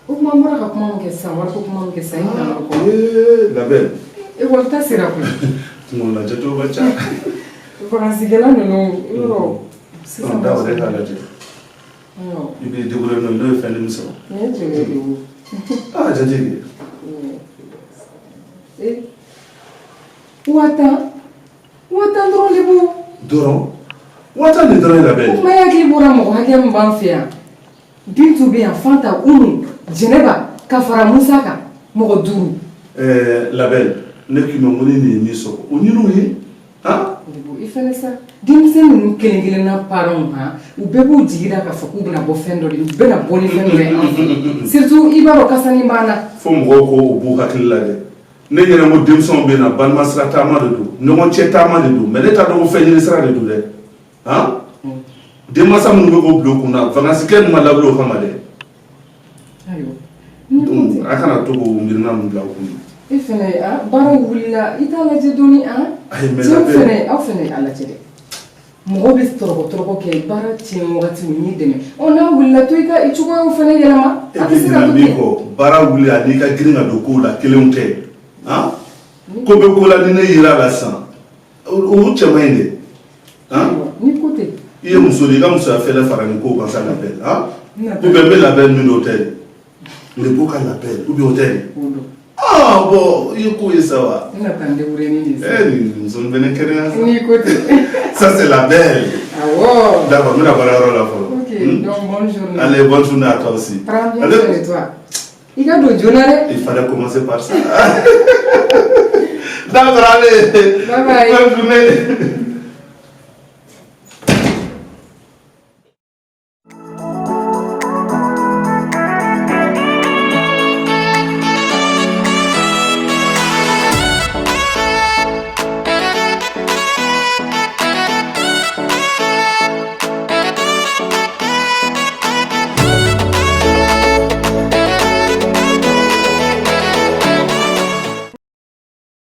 O tuma n bɔra ka kuma min kɛ sisan, wariko kuma min kɛ sisan, i ɲinɛna o kɔ. Ee, labɛn. Ekɔli ta sera koyi. Kungo lajɛcogo ka ca. Vacances ninnu yɔrɔ sisan. Da o de k'a lajɛ. Ayiwa. I b'i débrouiller n'o ye, n'o ye fɛn min sɔrɔ. Nin ye joli de ye? Ah, jate kɛ. Ee, 10 000, 10 000 dɔrɔn de b'o. Dɔrɔn 10 000 de dɔrɔn ye, labɛn. O tuma e hakili bɔra mɔgɔ hakɛ min b'an fɛ yan, Bintu bɛ yan, Fanta, Umu, Jɛnɛba, ka fara Musa kan, mɔgɔ duuru. Ɛɛ labɛn, ne k'i ma ko ni nin ye min sɔrɔ, o ɲini u ye han. I fɛnɛ sa, denmisɛnnin ninnu kelen kelenna parents han, u bɛɛ b'u jigi da k'a fɔ k'u bɛna bɔ fɛn dɔ de, u bɛna bɔ ni fɛn dɔ ye an fɛ, surtout i b'a dɔn kasani b'an na. Fo mɔgɔw ko o b'u hakili la dɛ. Ne ɲɛna ko denmisɛnw bɛ na, balima sira taama de don, ɲɔgɔn cɛ taama de don, mais ne t'a dɔn ko fɛn ɲini sira de don dɛ. Han, denmansa minnu bɛ k'o bila u kunna, vacances kɛ ninnu ma labila o kama dɛ. Ayiwa. Donc a kana to k'o miirina ninnu bila u kun. E fɛnɛ a baaraw wulila, i t'a lajɛ dɔɔni han. Ayi, mais cɛw labɛn. Fɛnɛ, aw fɛnɛ a lajɛ dɛ, mɔgɔ bɛ tɔrɔkɔ tɔrɔkɔ kɛ baara tiɲɛ wagati, u n'i dɛmɛ. Ɔ, n'a wulila to, i ka i cogoyaw fɛnɛ yɛlɛma. E A bɛ tɛ se ka ɲinɛ to min ten. kɔ, baara wuli ani ka girin ka don kow la kelenw tɛ. Han, ko bɛ ko la, ni ne yera a la sisan, o cɛ man ɲi dɛ, han. Ni ko tɛ. I ye muso de ye, i ka musoya fɛlɛ fara nin kow kan sa, labɛn han. Na. Ou bien n bɛ labɛn min don, o tɛ de le ka labɛn, ou bien o tɛ de. O don. Ah bon, i ye ko ye sa wa. N na taa n débrouiller ni nin ye. Eh, nin muso nin fɛnɛ kɛnɛya sa. Ni ko tɛ. Ça, c'est la belle. Awɔ. D'accord, n bɛna baara yɔrɔ la fɔlɔ. Ok, donc bonne journée. Allez, bonne journée à toi aussi. Prends bien Allez. soin de toi, i ka don joona dɛ. Il fallait commencer par ça. D'accord, allez. Bye bye. Bonne journée.